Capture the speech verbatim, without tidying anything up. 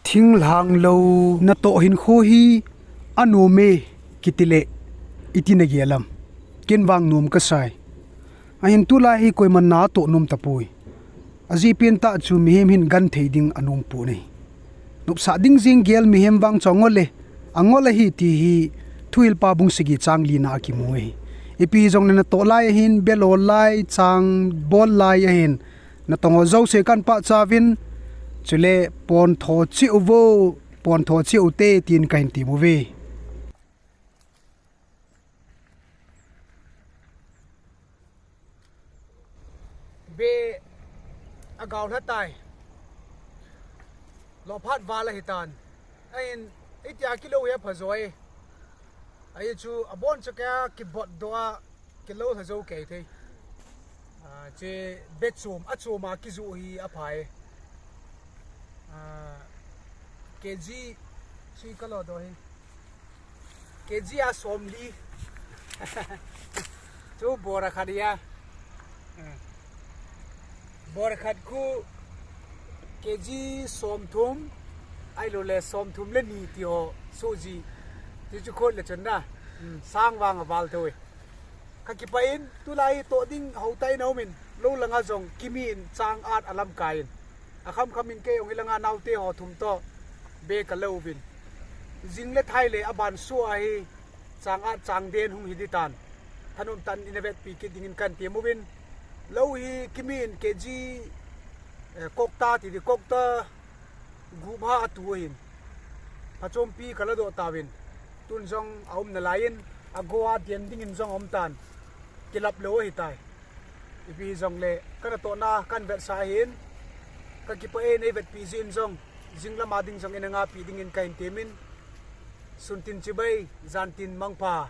Thinglhang lou natoh hinkho hi anom e, kiti le iti nagel am? Ken vang nom kasai. Ahin tulai hi koiman natoh nom tapoi. Ajeh pen tah chu mihem hin genthei ding anom pon ahi. Nopsah ding jeng gel mihem vang chu angol e, angol ahi ti hi Thuhilpa bung sagi chang lina a kimu ahi. Ipi hijongle natoh lai ahin, belol lai, changbol lai ahin, natong ho jouse kan pachat uvin, chule pontho cheh uvo, pontho cheh ute tin kahin tem uve. Be agao lha tai. Lophat val ahitan. Ahin, itia kilou hi apha joi. Ahi chu abon chu kei a kibot doh a kilou lha jou kei thei. Ah, che be chom, achom a kijoh hi apha e. Ah, K G sui kalo doh hi. K G a somli. Chu bora khat ahi a. Bora khat khu K G somthum, ahilou le somthum le ni ti ho soh ji. Ti chu khut le chun na. Sang vang aval thou e. Kakipah in, tulai toh ding hou tah in aumin, lou langa jong Kimi in chang at alamkai in. Akham kham in kei jong hilanga naote ho thum toh be kalo uvin. Jing le thai le aban sua hi chang at chang den hung hi ding tan. Thanom tah in ina vetpi kit dingin kan tem uvin. Lou hi Kimi in K G, eh, kok ta ti di, kok ta gup ha atu ahin. Phachompi kala doh tauvin. Tun jong aum nalai in, ago a dian dingin jong aum tan. Kilap lou ahitai. Ipi hijongle, kanatohna kan vetsah ahin. Kakipah e, nei vetpi jeh in jong, jing lama ding jong ina ngapi dingin kahin temin. Sun tin chibai, jan tin mangpha.